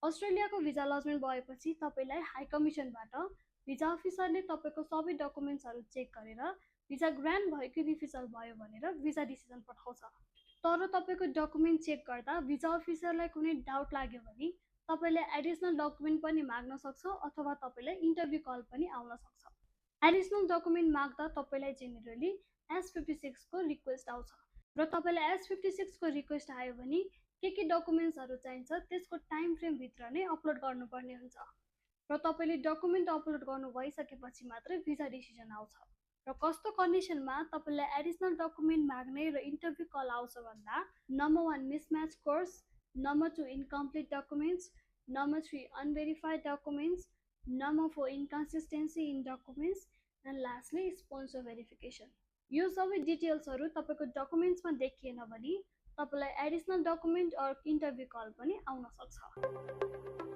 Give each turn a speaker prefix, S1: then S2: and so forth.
S1: अस्ट्रेलियाको भिजा लजमेन्ट भएपछि तपाईँलाई हाई कमिसनबाट भिजा अफिसरले तपाईँको सबै डकुमेन्ट्सहरू चेक गरेर भिजा ग्रान्ट भयो कि रिफ्युजल भयो भनेर भिजा डिसिजन पठाउँछ। तर तपाईँको डकुमेन्ट चेक गर्दा भिजा अफिसरलाई कुनै डाउट लाग्यो भने तपाईँले एडिसनल डकुमेन्ट पनि माग्न सक्छ अथवा तपाईँलाई इन्टरभ्यू कल पनि आउन सक्छ। एडिसनल डकुमेन्ट माग्दा तपाईँलाई जेनेरली S56 को रिक्वेस्ट आउँछ र तपाईँलाई S56 को रिक्वेस्ट आयो भने के डकुमेन्ट्सहरू चाहिन्छ त्यसको टाइम फ्रेमभित्र नै अपलोड गर्नुपर्ने हुन्छ र तपाईँले डकुमेन्ट अपलोड गर्नु भइसकेपछि मात्रै भिजा डिसिजन आउँछ। र कस्तो कन्डिसनमा तपाईँलाई एडिसनल डकुमेन्ट माग्ने र इन्टरभ्यू कल आउँछ भन्दा number 1 mismatch course, number 2 incomplete documents, number 3 unverified documents, number 4 inconsistency in documents and lastly sponsor verification. यो सबै डिटेल्सहरू तपाईँको डकुमेन्ट्समा देखिएन भने तपाईँलाई additional document or interview call पनि आउन सक्छ।